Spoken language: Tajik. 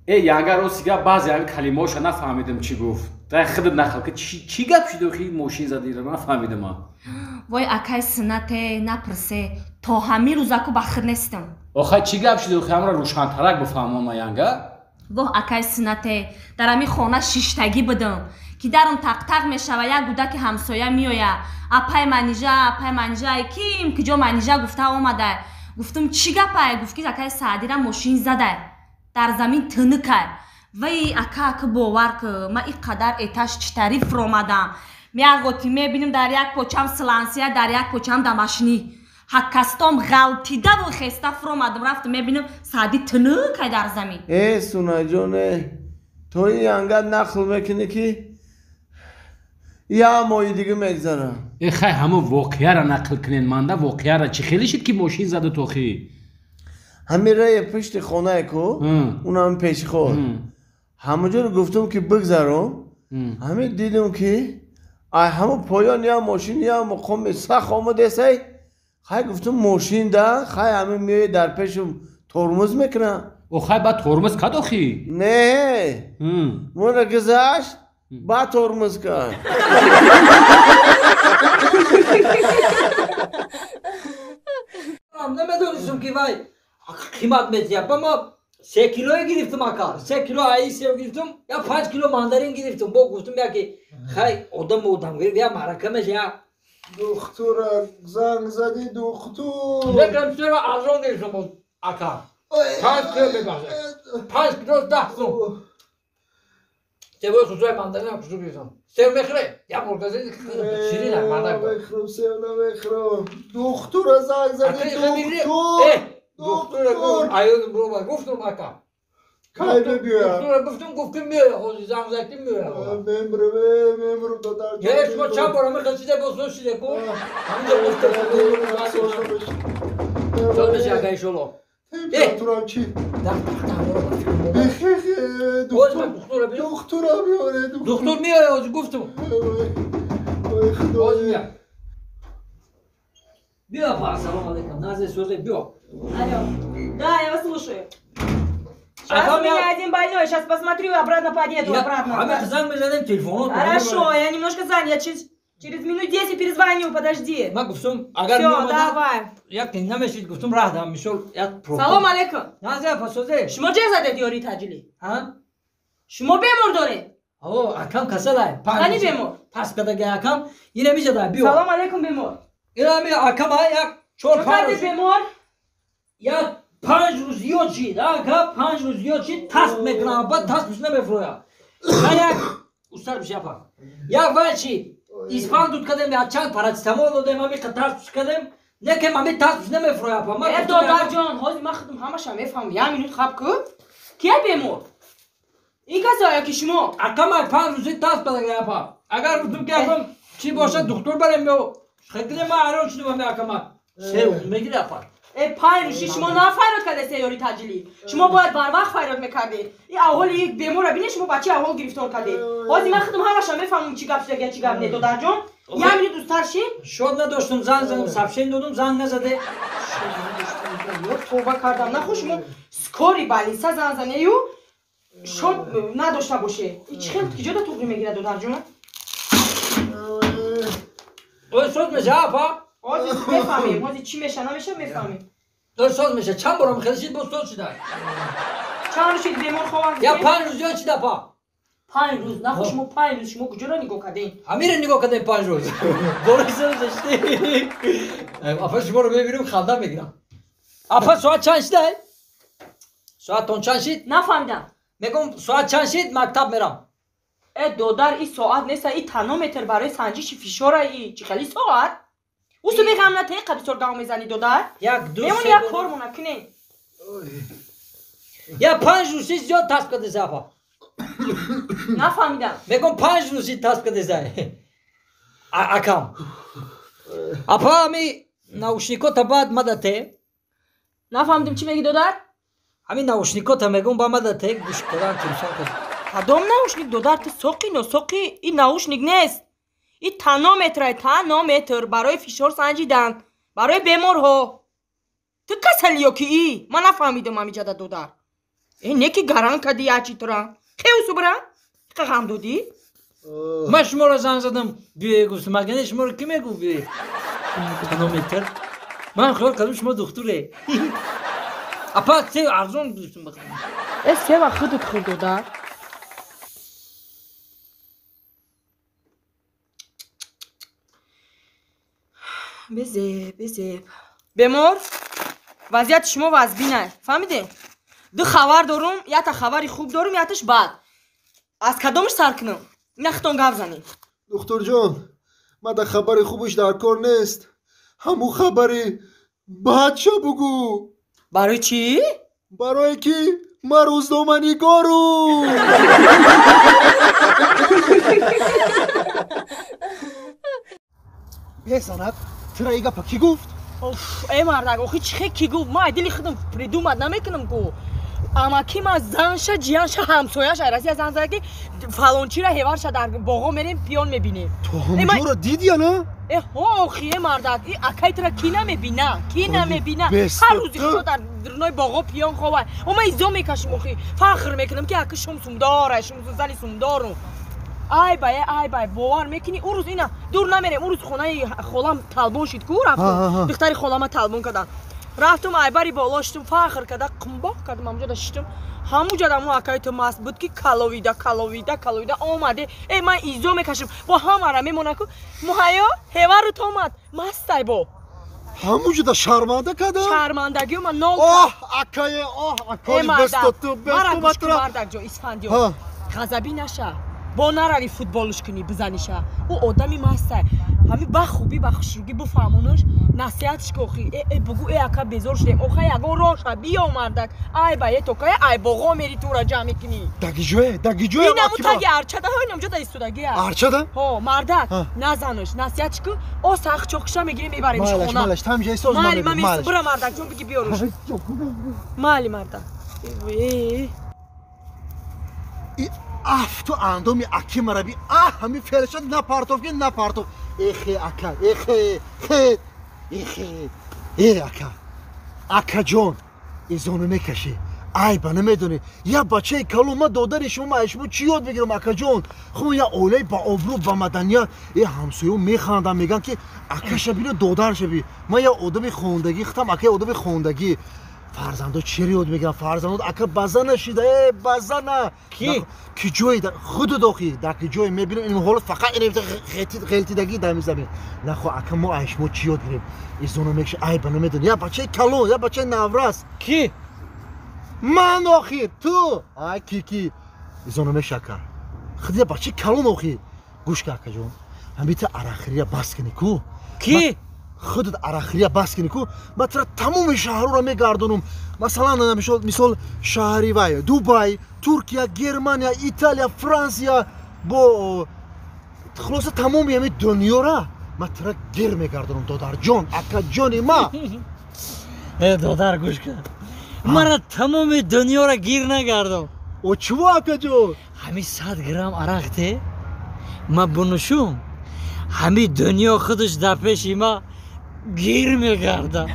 Э янга рости гап баъзе ҳамин калимаҳоша нафаҳмидам чӣ гуфт. Дай худат нақл ки чӣ гап шуд охи мошин задира нафаҳмидам ман. Вой акай сунате напурсе то ҳамин рӯзаку ба худ нестам. Охай чӣ гап шуд охи ҳамра рӯшантарак бифаҳмон ман янга? Воҳ акай сунате дар ҳамин хона шиштагӣ будам ки дарум тақтақ мешава як гудаки ҳамсоя меоя апай Манижа апай Манижа ким киҷо Манижа гуфта омада. Гуфтум чӣ гапай? Гуфт ки акай Саъдира мошин задай дар замин тунукай. Вай ака ака бовар ки ман ин қадар этаж читари фуромадам. Меағоти мебинам дар як почам слансия дар як почам дамашнӣ. Ҳаккастом ғалтидаву хеста фуромадам рафтам мебинам Саъди тунукай дар замин. Э Сунаҷоне то ин янга нақл мекунӣ ки я моҳи дига мегзарам. Э хай ҳамон воқеаро нақл кунен манда воқеаро чӣ хеле шид ки мошин зада тохи? Ҳамин раи пушти хонае ку унам пешход. Ҳамонҷоро гуфтум ки бигзаром. Ҳамин дидум ки ай ҳамон поён я мошин я муқоми сах омадесай. Хай гуфтум мошин да хай ҳамин меои дар пешум тормоз мекунам. О хай баъд тормоз кад охи? Не. Мона гузашт баъд тормоз кард. Намедонистум ки вай қимат метиҳад. Ба ма 3 килое гирифтум ака. 3 кило аи сев гирифтум, я 5 кило мандарин гирифтум. Бо гуфтум яки хай одам одам гирифт, я марака меша я. Духтура занг зади духтур. Мекунам сева арзон гирифтум ака. 5 кило мебахшад. 5 кило 10 сум. Севои хусуи мандарин хусу гирифтум. Сев мехӯре? Я бургази ширин ак мардак. Намехӯрам, сев намехӯрам. Духтура занг зади духтур. Доктор аюн броба гуфтум ака. Кай бибиёям? Доктор гуфтум гуфт ки меояд, ҳозир занг зад ки меояд. Мемрам, мемрам додар. Е шумо чанд бор ҳамин хел чизе боз шиде ку? Ҳаминҷо гуфтум. Соз меша ака иншолло. Температурам чи? Доктора биёре. Доктор меояд ҳозир гуфтум. Ҳозир меояд. Биё апа, салом алейкум. Назе созе биё. Алло. Да, я вас слушаю. Сейчас у меня один больной, сейчас посмотрю, обратно подъеду, обратно. Хорошо, я немножко занят, я через минут 10 перезвоню, подожди. Все, давай. Салом алейкум. Шумо чӣ задед ёри таҷили? Шумо бемор доред? Акам касалай. Кани бемор? Пас кадаги акам, ина мижада, биё. Салом алейкум, бемор. Ина ми акам як чор панҷ бемор? Як 5 рӯз зиёд шид, ака 5 рӯз зиёд шид, тасб мекунам, баъд тасбш намефурӯяд. Як устар биши апа. Як вай чи испан дуд кардем, як чанд парацетамол додем, ҳамин қа тасбш кардем, некем ҳамин тасбш намефурӯяд апа. Э додарҷон, ҳозир ман худам ҳамаша мефаҳмам. Як минут хаб ку. Кия бемор? Ин касоя ки шумо? Ака ман 5 рӯзи тасб кардам апа. Агар гуфтум ки акам чӣ бошад духтур барем ё хекне ман ҳайрон шудам ҳамин акама. Сев мегири апа. Э 5 рӯз шумо нафайрод кардасе ёри таҷилӣ. Шумо бояд барвақт файрод мекардед. Ин аҳволи беморро бинед, шумо ба чӣ аҳвол гирифтор кардед. Ҳозир ман худам ҳамаша мефаҳмам чӣ гап шуда, чӣ гап не, додарҷон. Як минут устар шин. Шод надоштум, занг задам, сообщение додум, занг назаде. Товба кардам. Нахо шумо скори больница занг занею шод надошта боше. Ин чӣ хел киҷода туғри мегирад, додарҷон? Ой, соз меша апа. Ҳозир мефаҳмем, ҳозир чӣ меша, намеша мефаҳмем. Дор соз меша, чанд борам хел шид, боз соз шида. Чанд рӯз шид бемор хованд? Я 5 рӯз зиёд шид апа. 5 рӯз, нахо шумо 5 рӯз шумо куҷоро нигоҳ кардем? Ҳамиро нигоҳ кардем 5 рӯз. Бори соз шид. Апа шуморо мебинам, ханда мегирам. Апа соат чанд шида? Соатон чанд шид? Нафаҳмидам. Мегӯм соат чанд шид, мактаб мерам. Э додар, ин соат неста, ин тонометр барои санҷиши фишора, и чӣ хели соат? Усу мехоҳам на теқа бисёр гав мезанӣ додар? Як ду мемон як кормона кунем. Я 5 рӯзи зиёд тасб кардеса апа. Нафаҳмидам. Мегӯм 5 рӯзи тасб кардеса. Акам. Апа ҳами наушникота баъд мадате. Нафаҳмидам чӣ мегӣ додар? Ҳамин наушникота мегӯм ба мадате гӯш кардан телефон кард. Кадом наушник додар? Ту соқи носоқи, ин наушник нест. Ин тонометрай, тонометр барои фишор санҷидан, барои беморҳо. Ту касали ё ки и? Ман нафаҳмидам ҳамиҷада додар. Неки гаран кади ячи тура. Хеусу бра? Қағам додӣ? Ман шуморо занг задам, биёе гуфтам. Магар не шуморо ки мегуфт биёе? Тонометр. Ман хиёл кардам шумо духтуре. Апа се арзон гуфтам бихарам. Э сева худат хӯр додар. Безеб, безеб. Бемор, вазъияти шумо вазбин аст. Фаҳмидед? Ду хабар дорум, якта хабари хуб дорум, якташ бад. Аз кадомаш сар кунам? Ина худтон гап занед. Духтурҷон, ман дар хабари хубаш дар кор нест. Ҳамун хабари бадша бугӯ. Барои чӣ? Барое ки ман рӯзноманигорум. Э занак, тура и гапа кӣ гуфт? Э мардак, охи чӣ хе кӣ гуфт? Ман дили худам придумат намекунам ку. Амаки ман занша, ҷиянша, ҳамсояша Россия зан зада ки фалончира ҳеварша дар боғо мерем пиён мебинем. Ту ҳамҷоро дидӣ я на? Э ҳо охи э мардак, и акай тура кӣ намебина? Кӣ намебина? Ҳар рӯзи худо дар дурнои боғо пиён ховай. О ман изо мекашим охи. Фахр мекунам ки ака шум сумдора, шум зани сумдорум. Ай бай, ай бай, бовар мекунӣ? Ӯ рӯз ина дур намерем, ӯ рӯз хонаи холам талбон шид ку рафтум. Духтари холама талбон карданд. Рафтум айбари боло шитум, фахр карда, қумбоқ кардам, ҳамуҷода шитум. Ҳамуҷода мо акаи ту маст буд ки каловида, каловида, каловида омаде. Э ман изо мекашам, бо ҳамара мемона ку. Муҳайё, ҳеварут омад, мастай бо. Ҳамуҷода шарманда кардам? Шармандагиё ман нол. Оҳ, акае, оҳ, акаи бесту ту, бесту матра. Мардак ҷо, Исфандиёр. Ғазабӣ наша. Бо нарави футболш кунӣ, бизаниша. Ӯ одами мастай. Ҳами ба хубӣ, ба хушругӣ бифаҳмонаш, насиҳатш ки охи. Э, э, бугӯ, э, ака безор шудем. Оха ягон роҳша, биё мардак. Ай ба е токая, ай боғо мери тура ҷамъ мекунӣ. Дагиҷое, дагиҷое. Инаму таги арчада, ҳо инамҷо да истодагия. Арчада? Ҳо, мардак, назанаш, насиҳатш ку, о сахт чоқша мегирем, мебаремш хона. Малаш, малаш, тамҷа исоз мали, ман мес, бура мардак, ҷон биги биёруш. Мали мардак. Э. Афту андоми аки мараби, аҳ, ҳами фелша напартов ки напартов. Эхе ака, эхе, хе, эхе, э ака. Акаҷон, изону мекашӣ. Айба намедонӣ. Я бачаи калон, ман додари шумо, ман шумо чӣ ёд мегирам, акаҷон? Хуб, я оилаи ба обрӯ, ба маданият. Э ҳамсоё механданд, мегӯянд ки акаша бино, додарша би. Ман я одами хондагӣ, худам ака одами хондагӣ. Фарзандо чиро ёд мегирам? Фарзандо ака база нашида, э база на. Ки? Ки ҷое худут охи, дар ки ҷое мебинам ин ҳолат фақат ин ғелтидагӣ дар мизамин. Нахо ака мо ай шумо чӣ ёд гирем? Изоно мекаши, айба намедонӣ. Я бачаи калон, я бачаи наврас. Ки? Ман охи, ту. Ай ки ки. Изоно мекаши ака. Худ я бачаи калон охи. Гӯш ка акаҷон. Ҳамита арақхӯрия бас кунӣ ку? Ки? Худат арақхӯрия бас кунӣ ку? Ман тура тамоми шаҳрҳоро мегардонам. Масалан, мисол шаҳри вай, Дубай, Туркия, Германия, Италия, Франсия, бо хулоса тамоми ҳами дунёра ман тура гир мегардонам, додарҷон, акаҷони ма. Э, додар, гӯш кун. Мара тамоми дунёра гир нагардон. О чиво, акаҷон? Ҳами 100 грамм арақ те, ма бунӯшум, ҳами дунё худаш дар пеши ма гир мегардад.